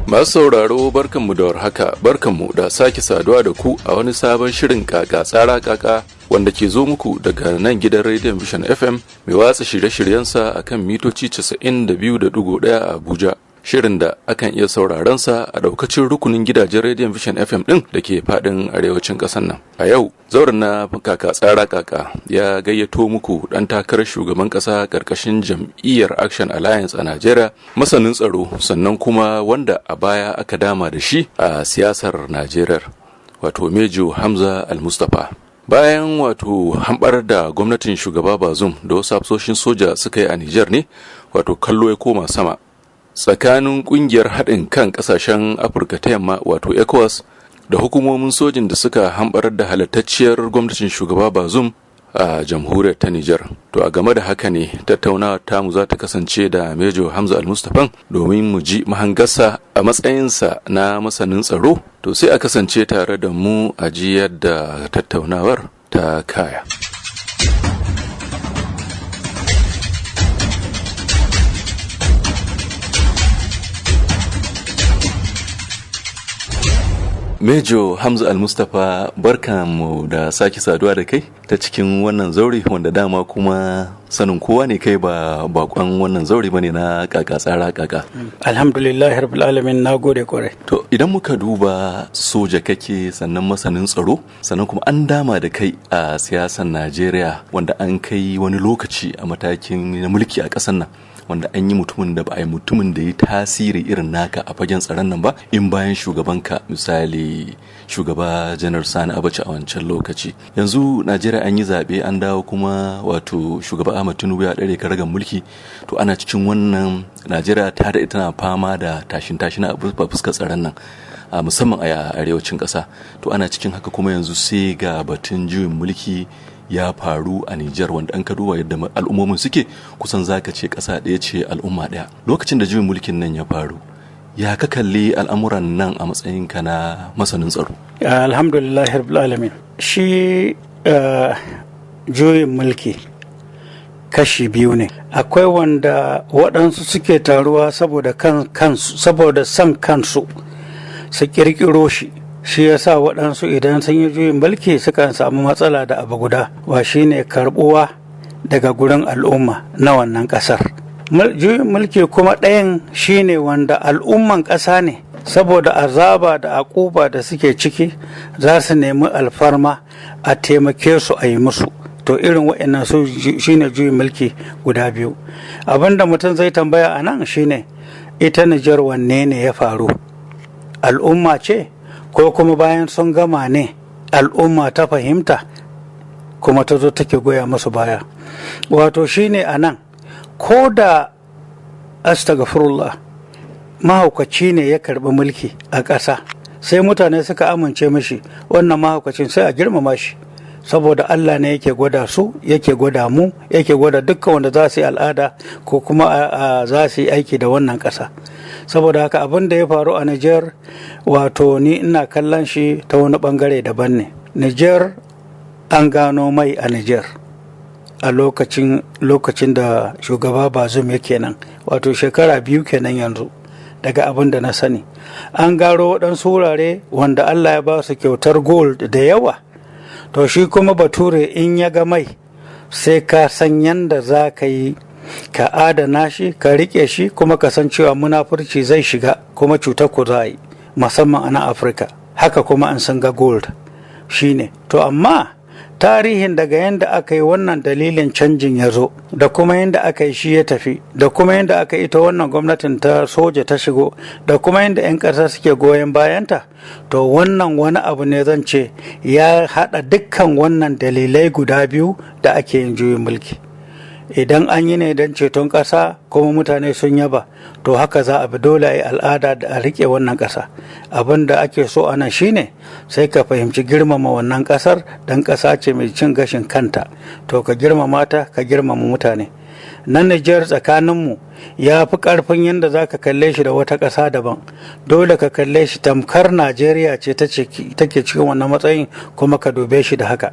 Masu sauraro, barkanmu da warhaka, barkanmu da sake saduwa da ku a wani sabon shirin Kaka Tsara Kaka, wanda ke zo muku daga nan gidan rediyon Vision FM mai watsa shirye-shiryensa a kan mitoci 92.1 a Abuja. Shirin da akan iya sauraron sa a daukacin rukunin gidajen rediyon Vision FM din da ke fadin arewacin kasar nan. A yau, zauren na Kaka Tsara Kaka ya gayyato muku dan takarar shugaban kasa karkashin jam'iyyar Action Alliance a Najeriya, masanin tsaro, sannan kuma wanda a baya aka dama da shi a siyasar Najeriya, wato Mejo Hamza Al-Mustapha. Bayan wato hambar da gwamnatin shugaba Bazum da wasu hafsoshin soja suka yi a Nijar ne, wato kallo ya koma sama tsakanin kungiyar haɗin kan ƙasashen Afirka ta Yamma, wato ECOWAS, da hukumomin sojin da suka hambarar da halittacciyar gwamnatin shugaba Bazum a jamhuriyar ta Nijar. To, a game da haka ne tattaunawa tamu za ta kasance da Mejo Hamza Almustafan domin mu ji mahangarsa a matsayinsa na masanin tsaro. To, sai a kasance tare da mu a ji yadda tattaunawar ta kaya. Mejo Hamza Al-Mustapha, barka mu da sake saduwa da kai ta cikin wannan zaure, wanda dama kuma sanin kowa ne kai ba bakon wannan zaure bane na Kaka Tsara Kaka. Alhamdulillah Rabbil alamin, na gode kwarai. To, idan muka duba, soja kake, sannan masanin tsaro, sannan kuma an dama da kai a siyasar Najeriya, wanda an kai wani lokaci a matakin na mulki a ƙasar nan, wanda an yi mutumin da ba a yi mutumin da ya tasiri irin naka a fagen tsaron nan ba in bayan shugabanka, misali shugaba Janar Sani Abacha a wancan lokaci. Yanzu Najeriya an yi zaɓe, an dawo kuma, wato shugaba Ahmad Tinubu ya ɗare karagar mulki. To, ana cikin wannan, Najeriya ta da tana fama da tashin tashin a fuskar tsaron nan, a musamman a arewacin ƙasa. To, ana cikin haka kuma yanzu sai ga batun juyin mulki ya faru a Nijar, wanda an ka duba yadda al'ummomin suke, kusan zaka ce ƙasa ɗaya ce, al'umma ɗaya. Lokacin da juyin mulkin nan ya faru, ya ka kalli al'amuran nan a matsayinka na masanin tsaro? Alhamdulillah Rabbil alamin. Shi juyin mulki kashi biyu ne. Akwai wanda waɗansu suke taruwa saboda kansu, saboda son kansu, su ƙirƙiro shi. Shi yasa waɗansu idan sun yi juyin mulki sukan samu matsala da abu guda, wa shine karɓuwa daga gurin al'umma na wannan ƙasar. Juyin mulki kuma ɗayan shine wanda al'umman ƙasa ne, saboda azaba da akuba da suke ciki, za su nemi alfarma a taimake su a yi musu. To, irin waɗannan su shine juyin mulki guda biyu. Abinda mutum zai tambaya a nan shine, ita Nijar wanne ne ya faru? Al'umma ce, ko kuma bayan sun gama ne al'umma ta fahimta kuma ta zo take goya musu baya? Wato shine a nan, ko da, astagfirullah, mahaukaci ne ya karbi mulki a ƙasa, sai mutane suka amince mishi, wannan mahaukacin sai a girmama shi, saboda Allah ne yake gwada su, yake gwada mu, yake gwada dukkan wanda za su yi al'ada ko kuma za su yi aiki da wannan ƙasa. Saboda haka, abin da ya faru a Niger, wato ni ina kallon shi ta wani bangare daban ne. Niger, an gano mai a Niger a lokacin da shugaba Bazum yake nan, wato shekara 2 kenan yanzu. Daga abin da na sani, an gano waɗansu wurare wanda Allah ya ba su kyautar gold da yawa. To, shi kuma bature in ya ga mai, sai ka san yanda za ka yi ka adana shi, ka riƙe shi, kuma ka san cewa munafurci zai shiga kuma cutar ku za a yi, musamman a nan Afirka. Haka kuma an san ga gold shine. To, amma tarihin daga yadda aka yi wannan dalilin canjin ya zo, da kuma yadda aka yi shi ya tafi, da kuma yadda aka ita wannan gwamnatin ta soja ta shigo, da kuma yadda 'yan ƙasa suke goyon bayanta, to wannan wani abu ne zan ce ya haɗa dukkan wannan dalilai guda biyu da ake yin juyin mulki. Idan an yi ne don ceton ƙasa kuma mutane sun yaba, to haka za a bi, dole a yi al'ada da a riƙe wannan ƙasa. Abin da ake so ana shine sai ka fahimci girmama wannan ƙasar, don ƙasa ce mai cin gashin kanta. To, ka girmama ta, ka girmama mutane na Nijar. Tsakaninmu ya fi ƙarfin yadda za ka kalle shi da wata ƙasa daban. Dole ka kalle shi tamkar Najeriya ce take cikin wannan matsayin, kuma ka dube shi da haka.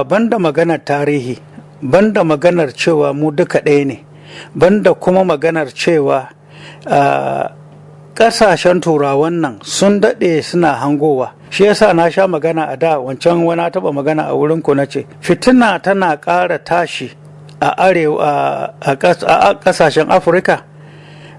Banda maganar tarihi, banda maganar cewa mu duka ɗaya ne, banda kuma maganar cewa Ƙasashen Turawan nan sun daɗe suna hangowa. Shi yasa na sha magana a da wancan, wani taɓa magana a wurin ku, na ce fitina tana ƙara tashi a arewa a ƙasashen Afirka.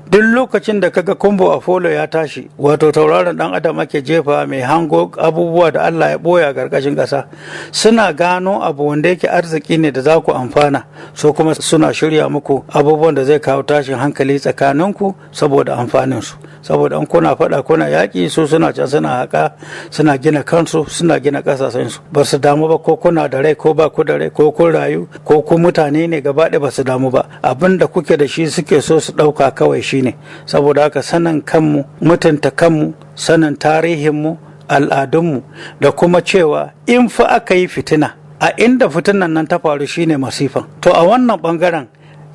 Duk lokacin da kaga Kumbo Apollo ya tashi, wato tauraron dan adam ake jefa mai hango abubuwa da Allah ya boya gargashin ƙasa, suna gano abu wanda yake arziki ne da za ku amfana, so kuma suna shirya muku abubuwan da zai kawo tashin hankali tsakaninku saboda amfanin su. Saboda an kuna faɗa kuna yaƙi, su suna can suna haƙa, suna gina kansu, suna gina ƙasashen su. Ba su damu ba ko kuna da rai ko ba ku da rai, ko kun rayu ko ku mutane ne gaba ɗaya, ba su damu ba. Abin da kuke da shi suke so su ɗauka kawai shi ne. Saboda haka sanin kanmu, mutunta kanmu, sanin tarihinmu, al'adunmu, da kuma cewa in fa aka yi fitina a inda fitinan nan ta faru shine masifan. To a wannan bangaren,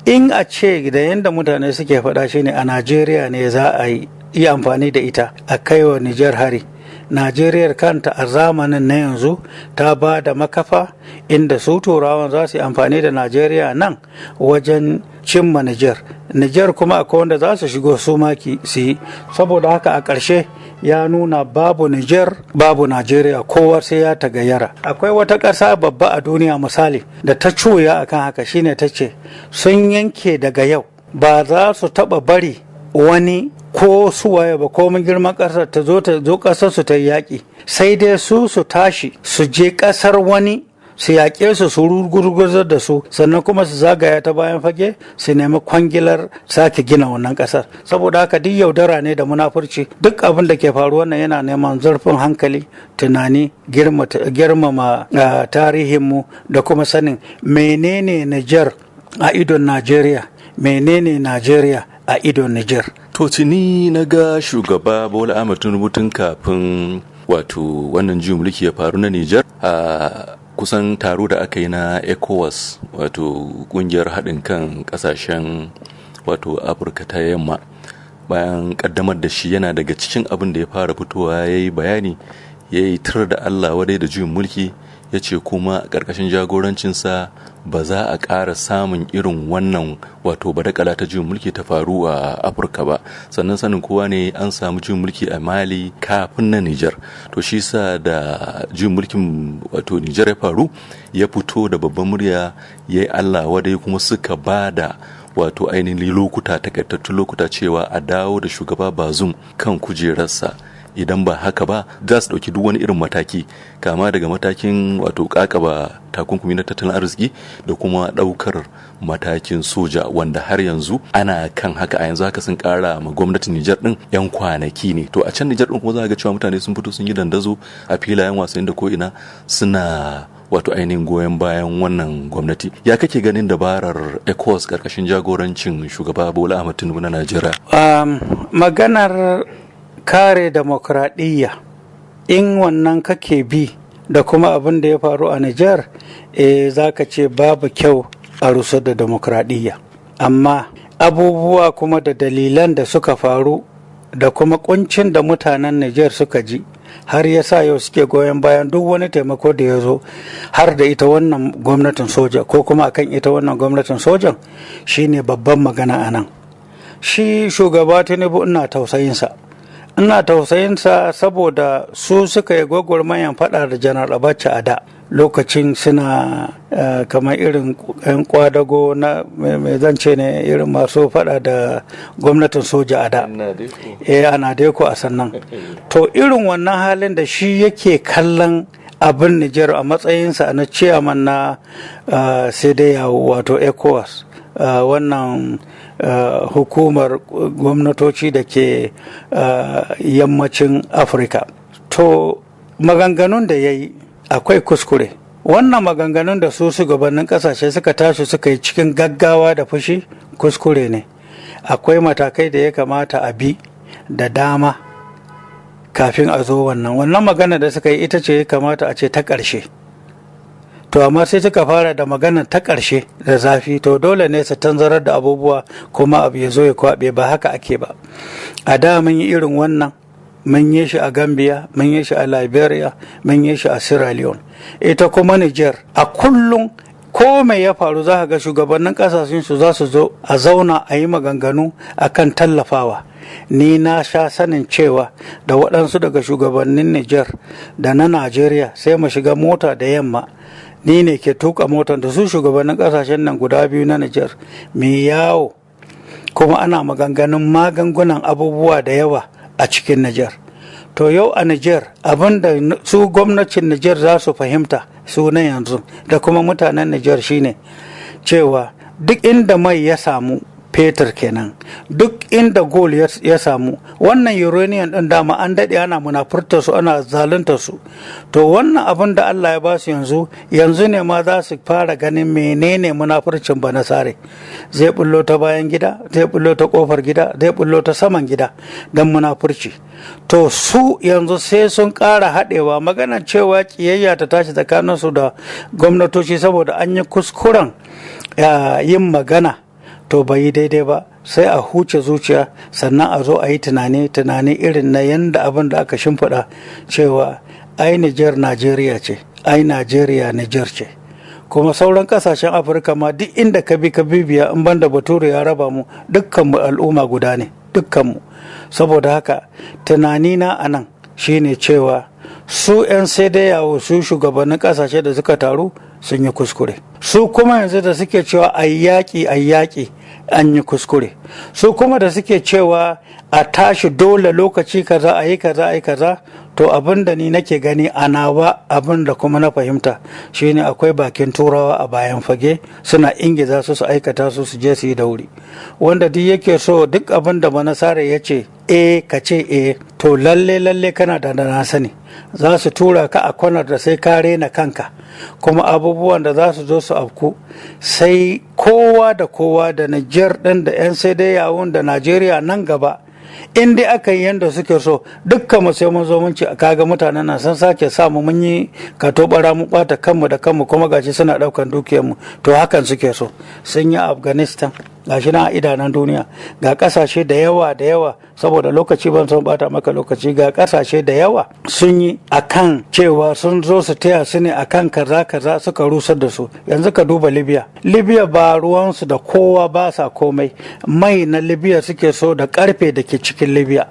in a ce da yadda mutane suke faɗa shine a Najeriya ne za a yi amfani da ita a kaiwa Nijar hari, Najeriya kanta a zamanin na yanzu ta ba da makafa inda su Turawan za su yi amfani da Najeriya nan wajen cimma Nijar. Nijar kuma akwai wanda za su shigo su maki su yi. Saboda haka a ƙarshe ya nuna babu Nijar babu Najeriya, kowa sai ya tagayyara. Akwai wata ƙasa babba a duniya misali da ta cuya akan haka, shine ta ce sun yanke daga yau ba za su taɓa bari wani ko suwaye ba, komin girman ƙasar, ta zo ƙasar su ta yi yaƙi, sai dai su su tashi su je ƙasar wani su yaƙe su, su rugurguzar da su, sannan kuma su zagaya ta bayan fage su nemi kwangilar sake gina wannan ƙasar. Saboda haka duk yaudara ne da munafurci. Duk abin da ke faruwa nan yana neman zurfin hankali, tunani, girmama tarihinmu da kuma sanin menene Niger a idon Najeriya, menene Najeriya a idon Niger. To tuni na ga shugaba Bola Ahmed Tinubu tun kafin wato wannan juyin mulki ya faru na Nijar, a kusan taro da aka yi na ECOWAS, wato kungiyar haɗin kan ƙasashen wato Afirka ta Yamma, bayan ƙaddamar da shi, yana daga cikin abin da ya fara fitowa ya yi bayani, ya yi tir da Allah wadai da juyin mulki, ya ce kuma ƙarƙashin jagorancinsa ba za a ƙara samun irin wannan wato badakala ta juyin mulki ta faru a Afirka ba. Sannan sanin kowa ne an samu juyin mulki a Mali kafin na Nijar. To shi sa da juyin mulkin wato Nijar ya faru, ya fito da babban murya ya yi Allah wadai, kuma suka ba da wato ainihin lokuta, takaitattun lokuta, cewa a dawo da shugaba Bazum kan kujerarsa, idan ba haka ba za su ɗauki duk wani irin mataki, kama daga matakin wato kakaba takunkumi na tattalin arziki da kuma ɗaukar matakin soja, wanda har yanzu ana kan haka. A yanzu haka sun ƙara ma gwamnatin Nijar ɗin yan kwanaki ne. To a can Nijar ɗin kuma za ga cewa mutane sun fito sun yi dandazo a filayen wasanni da ko ina, suna wato ainihin goyon bayan wannan gwamnati. Ya kake ganin dabarar ECOWAS karkashin jagorancin shugaba Bola Ahmed Tinubu na Najeriya? Maganar kare demokradiyya, in wannan kake bi da kuma abin da ya faru a Nijar, za ka ce babu kyau a rusar da demokradiyya. Amma abubuwa kuma da dalilan da suka faru da kuma kuncin da mutanen Nijar suka ji har ya sa yau suke goyon bayan duk wani taimako da ya zo, har da ita wannan gwamnatin soja ko kuma akan ita wannan gwamnatin sojan, shine babban magana a nan. Shi shugaba Tinubu ina tausayinsa, ina tausayinsa, saboda su suka yi gwagwarmayan faɗa da Janar Abacha a da lokacin suna kamar irin 'yan kwadago na mai zance ne, irin masu faɗa da gwamnatin soja a da, a NADECO a sannan. To irin wannan halin da shi yake kallon abin Nijar a matsayinsa na ciyaman na sai dai wato ECOWAS, wannan hukumar gwamnatoci da ke yammacin Afirka. To maganganun da ya yi akwai kuskure. Wannan maganganun da su shugabannin kasashe suka tashi suka yi cikin gaggawa da fushi kuskure ne. Akwai matakai da ya kamata a bi da dama kafin a zo wannan. Wannan magana da suka yi ita ce ya kamata a ce ta ƙarshe. To amma sai suka fara da magana ta ƙarshe da zafi, to dole ne su tanzarar da abubuwa kuma abu ya zo ya kwaɓe. Ba haka ake ba. A da mun yi irin wannan, mun yi shi a Gambia, mun yi shi a Liberia, mun yi shi a Sierra Leone. Ita kuma Niger, a kullum ko mai ya faru za ka ga shugabannin kasashen su za su zo a zauna a yi maganganu akan tallafawa. Ni na sha sanin cewa da waɗansu daga shugabannin Nijar da na Najeriya sai mu shiga mota da yamma, ni ne ke tuka motar da su shugabannin ƙasashen nan guda biyu na Nijar, mu yawo, kuma ana maganganun magungunan abubuwa da yawa a cikin Nijar. To yau a Nijar, abinda su gwamnatin Nijar za su fahimta su na yanzu da kuma mutanen Nijar shine cewa duk inda mai ya samu, fetur kenan, duk inda gold ya samu, wannan uranium din dama an daɗe ana munafurta su, ana zalunta su. To wannan abin da Allah ya ba su yanzu, yanzu ne ma za su fara ganin menene munafurcin banasare. Zai bullo ta bayan gida, zai bullo ta kofar gida, zai bullo ta saman gida don munafurci. To su yanzu sai sun ƙara haɗewa. Maganar cewa ƙiyayya ta tashi tsakaninsu da gwamnatoci saboda an yi kuskuren yin magana, to bai yi daidai ba. Sai a huce zuciya, sannan a zo a yi tunani, tunani irin na yanda abin da aka shimfiɗa cewa ai Nijar Najeriya ce, ai Najeriya Nijar ce. Kuma sauran kasashen Afirka ma, duk inda ka bi ka bibiya, in banda Bature ya raba mu, dukkanmu al'umma guda ne dukkanmu. Saboda haka tunanina a nan shine cewa su 'yan sai dai yawo, su shugabannin kasashe da suka taru, sun yi kuskure. Su kuma yanzu da suke cewa a yaƙi, a yaƙi, an yi kuskure. Su kuma da suke cewa a tashi dole lokaci kaza a yi kaza, a yi kaza, to abin da ni nake gani a nawa, abin da kuma na fahimta shine akwai bakin Turawa a bayan fage, suna ingiza su su aikata su, su je su yi da wuri. Wanda duk yake so, duk abin da manasara ya ce e ka ce e, to lalle lalle kana da na sani za su tura ka a kwanar da sai ka rena kanka. Kuma abubuwan da za su zo su afku, sai kowa da kowa, da Nijar ɗin da 'yan sai dai yawon da Najeriya, nan gaba in dai aka yi yadda suke so, dukkan mu sai mun zo mun ce kaga mutanen nan sun sake samu mun yi katobara, mu bata kanmu da kanmu, kuma gashi suna daukan dukiyarmu. To hakan suke so. Sun yi Afghanistan, gashi na a idanun duniya. Ga kasashe da yawa da yawa, saboda lokaci ban son bata maka lokaci, ga kasashe da yawa sun yi akan cewa sun zo su taya su ne akan kaza kaza, suka rusar da su. Yanzu ka duba Libya. Libya ba ruwansu da kowa, ba sa komai. Mai na Libya suke so da karfe da ke cikin Libya.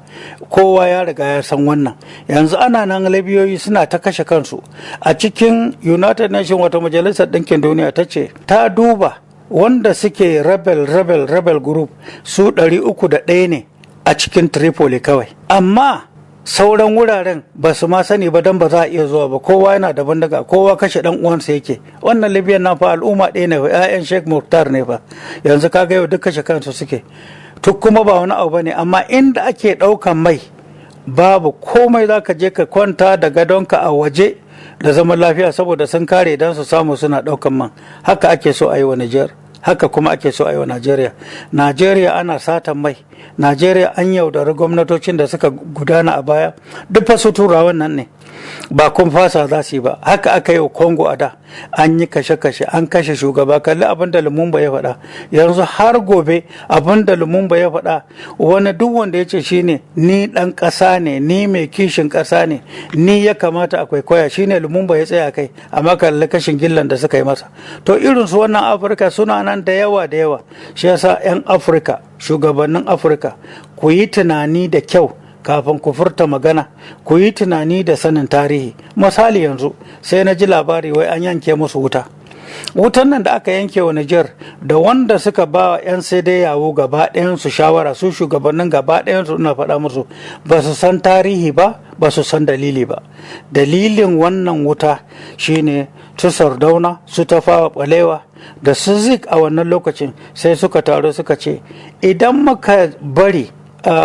Kowa ya riga ya san wannan. Yanzu ana nan Libiyoyi suna ta kashe kansu. A cikin United Nation, wata Majalisar Ɗinkin Duniya ta ce ta duba wanda suke rebel rebel rebel group, su 301 ne a cikin Tripoli kawai, amma sauran wuraren ba su ma sani ba, don ba za a iya zuwa ba. Kowa yana da bindiga, kowa kashe dan uwansa yake. Wannan Libyan na fa al'umma ɗaya ne fa, 'ya'yan Sheikh Muktar ne fa. Yanzu kaga yau duk kashe kansu suke. To kuma ba wani abu bane, amma inda ake ɗaukan mai babu komai, za ka je ka kwanta da gadonka a waje da zaman lafiya, saboda sun kare don su samu suna ɗaukan man. Haka ake so a yi wa Nijar, haka kuma ake so a yi wa Najeriya. Najeriya ana satan mai, Najeriya an yaudari gwamnatocin da suka gudana a baya, duk fa su Turawan nan ne, ba kun fasa za su yi ba. Haka aka yi wa Congo a da, an yi kashe-kashe, an kashe shugaba. Kalli abin da Lumumba ya faɗa. Yanzu har gobe abin da Lumumba ya faɗa, wani duk wanda ya ce shine ni ɗan ƙasa ne, ni mai kishin ƙasa ne, ni ya kamata a kwaikwaya, shine Lumumba ya tsaya kai, amma kalli kashin gillan da suka yi masa. To irin su wannan Afirka suna nan da yawa da yawa. Shi yasa 'yan Afirka, shugabannin Afirka, ku yi tunani da kyau kafin ku furta magana, ku yi tunani da sanin tarihi. Misali, yanzu sai na ji labari wai an yanke musu wuta. Wutan nan da aka yanke wa Nijar, da wanda suka ba wa 'yan sai dai yawo gaba ɗayansu shawara, su shugabannin gaba ɗayansu, ina faɗa musu, ba su san tarihi ba, ba su san dalili ba. Dalilin wannan wuta shine su Sardauna, su Tafawa Balewa da su Zik a wannan lokacin sai suka taru suka ce idan muka bari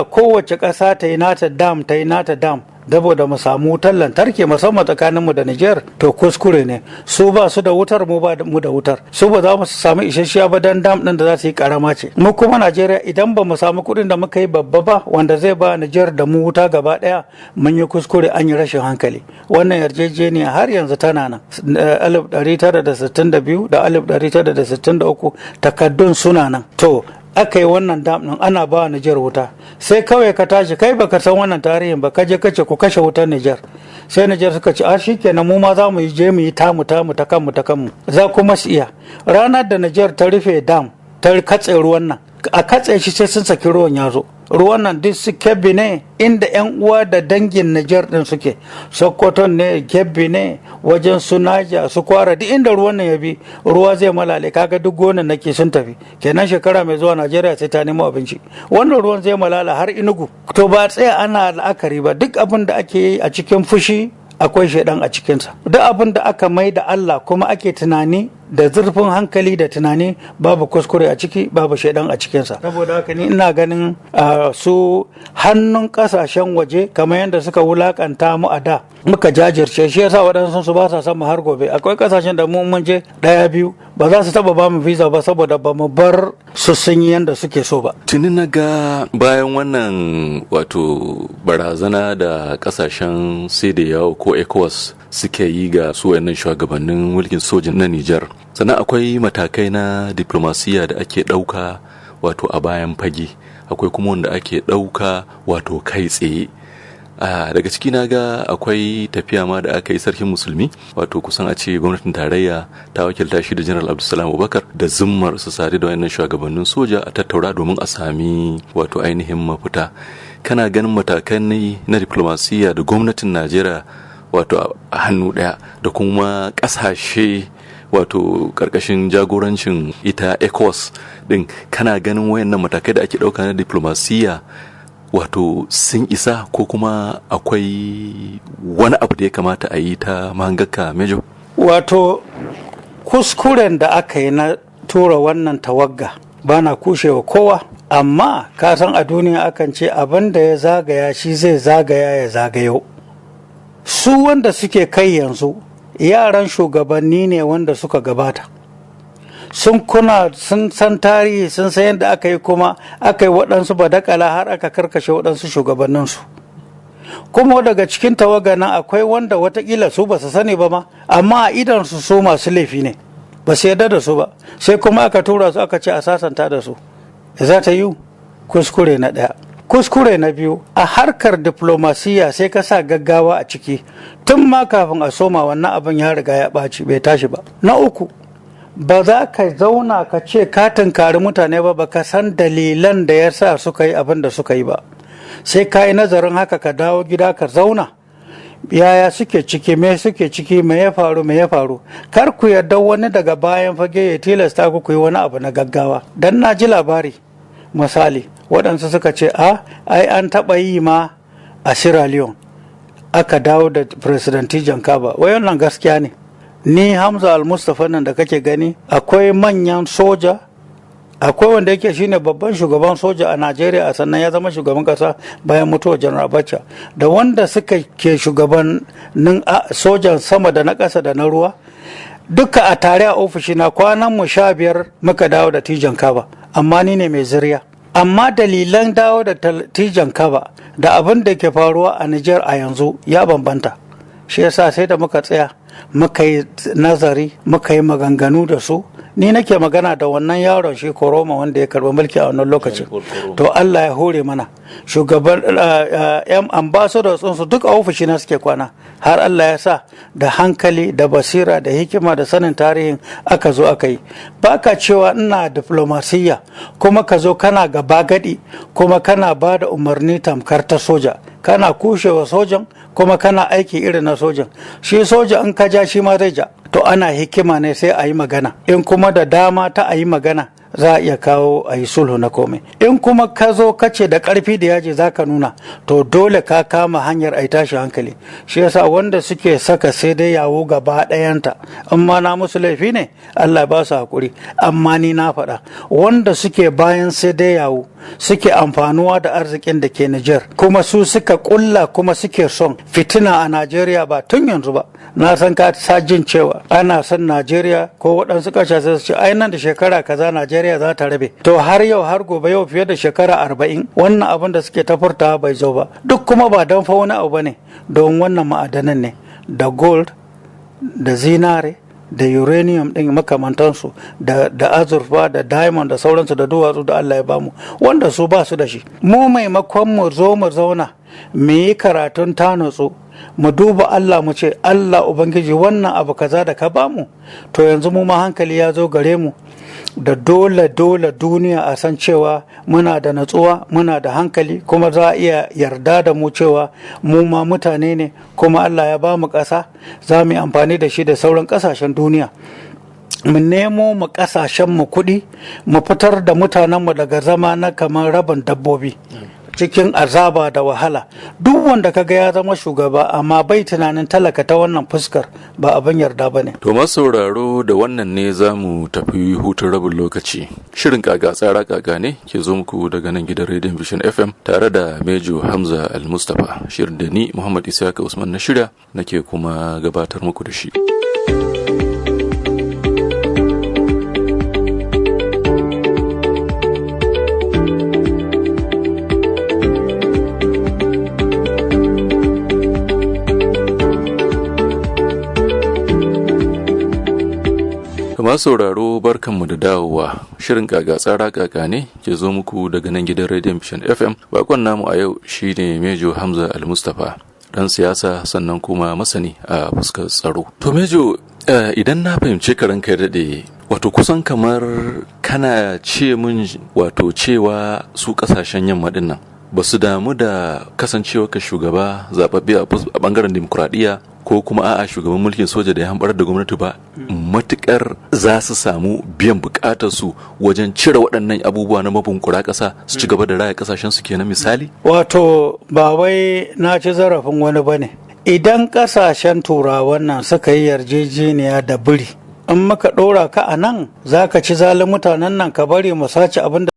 kowace ƙasa ta yi nata dam, ta yi nata dam, saboda mu samu wutar lantarki, musamman tsakaninmu da Niger, to kuskure ne. Su ba su da wutar, mu ba mu da wutar. Su ba za mu samu isasshiya ba dan dam din da za su yi karama ce. Mu kuma Najeriya, idan ba mu samu kuɗin da muka yi babba ba wanda zai ba Niger da mu wuta gaba ɗaya, mun yi kuskure, an yi rashin hankali. Wannan yarjejeniya har yanzu tana nan, 1962 da 1963, takaddun suna nan. To aka yi wannan dam din, ana ba Nijar wuta. Sai kawai ka tashi, kai baka san wannan tarihin ba, ka je kace ku kashe wutar Nijar. Sai Nijar suka ce a shikenan, mu ma za mu je mu yi tamu tamu ta kanmu ta kanmu, za kuma su iya. Ranar da Nijar ta rufe dam, ta katse ruwan nan. A katse shi sai sun saki ruwan ya zo. Ruwan nan duk su Kebbi ne, inda yan uwa da dangin Nijar din suke, Sokoto ne, Kebbi ne, wajen su Naja, su Kwara, duk inda ruwan nan ya bi ruwa zai malale. Kaga duk gonan nake sun tafi kenan. Shekara mai zuwa Najeriya sai ta nemo abinci. Wannan ruwan zai malala har Inugu. To ba tsaya ana la'akari ba. Duk abin da ake yi a cikin fushi akwai shaidan a cikinsa. Duk abin da aka mai da Allah kuma ake tunani da zurfin hankali da tunani, babu kuskure a ciki, babu shaidan a cikinsa. Saboda haka ni ina ganin su hannun kasashen waje, kamar yadda suka wulakanta mu a da muka jajirce, shi yasa waɗansu su ba sa son mu har gobe. Akwai kasashen da mu mun je ɗaya biyu ba za su taba ba mu visa ba, saboda ba mu bar su sun yi yadda suke so ba. Tuni na ga bayan wannan wato barazana da kasashen yawo ko ECOWAS suke yi ga su wayannan shugabannin mulkin sojin na Nijar, sannan akwai matakai na diplomasiya da ake ɗauka wato a bayan fage, akwai kuma wanda ake ɗauka wato kai tsaye. Daga ciki na ga akwai tafiya ma da aka yi, sarkin musulmi, wato kusan a ce gwamnatin tarayya ta wakilta shi da General Abdulsalam Abubakar da zimmar su sadu da wayannan shugabannin soja a tattaura domin a sami wato ainihin mafita. Kana ganin matakan na diplomasiya da gwamnatin Najeriya wato a hannu daya da kuma kasashe wato karkashin jagorancin ita ECOWAS din, kana ganin wayannan matakai da ake dauka na diplomasiya wato sun isa, ko kuma akwai wani abu da ya kamata a yi ta mahangaka, Mejo? Wato kuskuren da aka yi na tura wannan tawagga, bana kushewa kowa, amma ka san a duniya akan ce abin da ya zagaya shi zai zagaya ya zagayo. Su wanda suke kai yanzu yaran shugabanni ne wanda suka gabata, sun kuna sun san tarihi, sun san yadda aka yi, kuma aka yi waɗansu badakala har aka karkashe waɗansu shugabanninsu. Kuma daga cikin tawaga nan akwai wanda watakila su ba su sani ba ma, amma a idansu su masu laifi ne, ba su yarda da su ba, sai kuma aka tura su aka ce a sasanta da su. Za ta yi kuskure na ɗaya. Kuskure na biyu, a harkar diplomasiya sai ka sa gaggawa a ciki, tun ma kafin a soma wannan abin ya riga ya ɓaci, bai tashi ba. Na uku, ba za ka zauna ka ce ka tunkari mutane ba, ka san dalilan da ya sa suka yi abin da suka yi ba. Sai ka yi nazarin haka, ka dawo gida ka zauna, yaya suke ciki, me suke ciki, me ya faru, me ya faru. Kar ku yarda wani daga bayan fage ya tilasta ku ku yi wani abu na gaggawa. Dan na ji labari, misali, waɗansu suka ce a ai an taɓa yi ma a Sierra Leone, aka dawo da President Tejan Kabbah. Wai wannan gaskiya ne? Ni Hamza Al-Mustapha nan da kake gani, akwai manyan soja, akwai wanda yake shine babban shugaban soja a Najeriya a sannan ya zama shugaban kasa bayan mutuwar Janar Abacha, da wanda suka ke shugabannin sojan sama da na ƙasa da na ruwa, duka a tare a ofishina kwanan mu 15 muka dawo da Tijan Kaba. Amma ni ne mai zuriya. Amma dalilan dawo da Tijan Kaba da abin da ke faruwa a Nijar a yanzu ya bambanta. Shi yasa sai da muka tsaya muka yi nazari, muka yi maganganu da su. Ni nake magana da wannan yaron shi Koroma wanda ya karba mulki a wannan lokacin. To Allah ya hore mana shugaban yan ambassadors su duk a ofishi na suke kwana, har Allah ya sa da hankali da basira da hikima da sanin tarihin aka zo aka yi. Baka cewa ina diplomasiyya kuma ka zo kana gaba gadi, kuma kana ba da umarni tamkar ta soja, kana kushewa sojan kuma kana aiki irin na sojan. Shi soja in ka ja shi ma zai ja. To ana hikima ne sai a yi magana, in kuma da dama ta a yi magana za a iya kawo a yi sulhu na komai. In kuma ka zo ka ce da karfi da yaji za ka nuna, to dole ka kama hanyar a tashi hankali. Shi yasa wanda suke saka sai dai yawo gaba ɗayanta, in ma na musu laifi ne, Allah ba su hakuri. Amma ni na faɗa, wanda suke bayan sai dai yawo suke amfanuwa da arzikin da ke Niger, kuma su suka kulla kuma suke son fitina a Najeriya, ba tun yanzu ba. Na san ka sa jin cewa ana son Najeriya ko waɗansu ƙasashe su ce ai nan da shekara kaza Najeriya za ta rabe. To har yau har gobe, yau fiye da shekara 40, wannan abin da suke ta furtawa bai zo ba. Duk kuma ba don fa wani abu bane, don wannan ma'adanan ne, da gold da zinare da uranium din makamantansu, da azurfa da diamond da sauransu, da duwatsu da Allah ya bamu wanda su ba su da shi. Mu maimakon mu zo mu zauna Mu yi karatun ta nutsu, mu duba Allah, mu ce, "Allah Ubangiji, wannan abu kaza da ka bamu, to yanzu mu ma hankali ya zo gare mu da dole dole duniya a san cewa muna da natsuwa, muna da hankali, kuma za a iya yarda da mu cewa mu ma mutane ne, kuma Allah ya ba mu ƙasa, za mu yi amfani da shi da sauran ƙasashen duniya. Mu nemo mu ƙasashen mu kuɗi, mu fitar da mutanenmu daga zama na kamar rabin dabbobi cikin azaba da wahala." Duk wanda kaga ya zama shugaba amma bai tunanin talaka ta wannan fuskar, ba abin yarda ba ne. To, masu sauraro, da wannan ne za mu tafi hutun rabin lokaci. Shirin Kaga Tsara Kaka ne ke zo muku daga nan gidan Rediyon Vision FM tare da Mejo Hamza Al-Mustapha. Shirin da ni Muhammad Isaka Usman na shirya nake kuma gabatar muku da shi. Masu sauraro, barkanmu da dawowa. Shirin Kaga Tsara Kaka ne ke zo muku daga nan gidan Rediyon Vision FM. Bakon namu a yau shine Mejo Hamza Al-Mustapha, dan siyasa sannan kuma masani a fuskar tsaro. To Mejo, idan na fahimce ka, ranka daɗe, wato kusan kamar kana ce mun wato cewa su kasashen yamma din nan ba su damu da kasancewa ka shugaba zababbe a bangaren dimokuraɗiyya ko kuma a'a, shugaban mulkin soja da ya hamɓarar da gwamnati ba, matukar za su samu biyan bukatar su wajen cire waɗannan abubuwa na mabunkura ƙasa su ci gaba da raya ƙasashen su kenan, misali. Wato ba wai na ci zarafin wani bane. Idan ƙasashen Turawan nan suka yi yarjejeniya da biri, in muka ɗora ka a nan, za ka ci zalin mutanen nan, ka bari mu sace abin da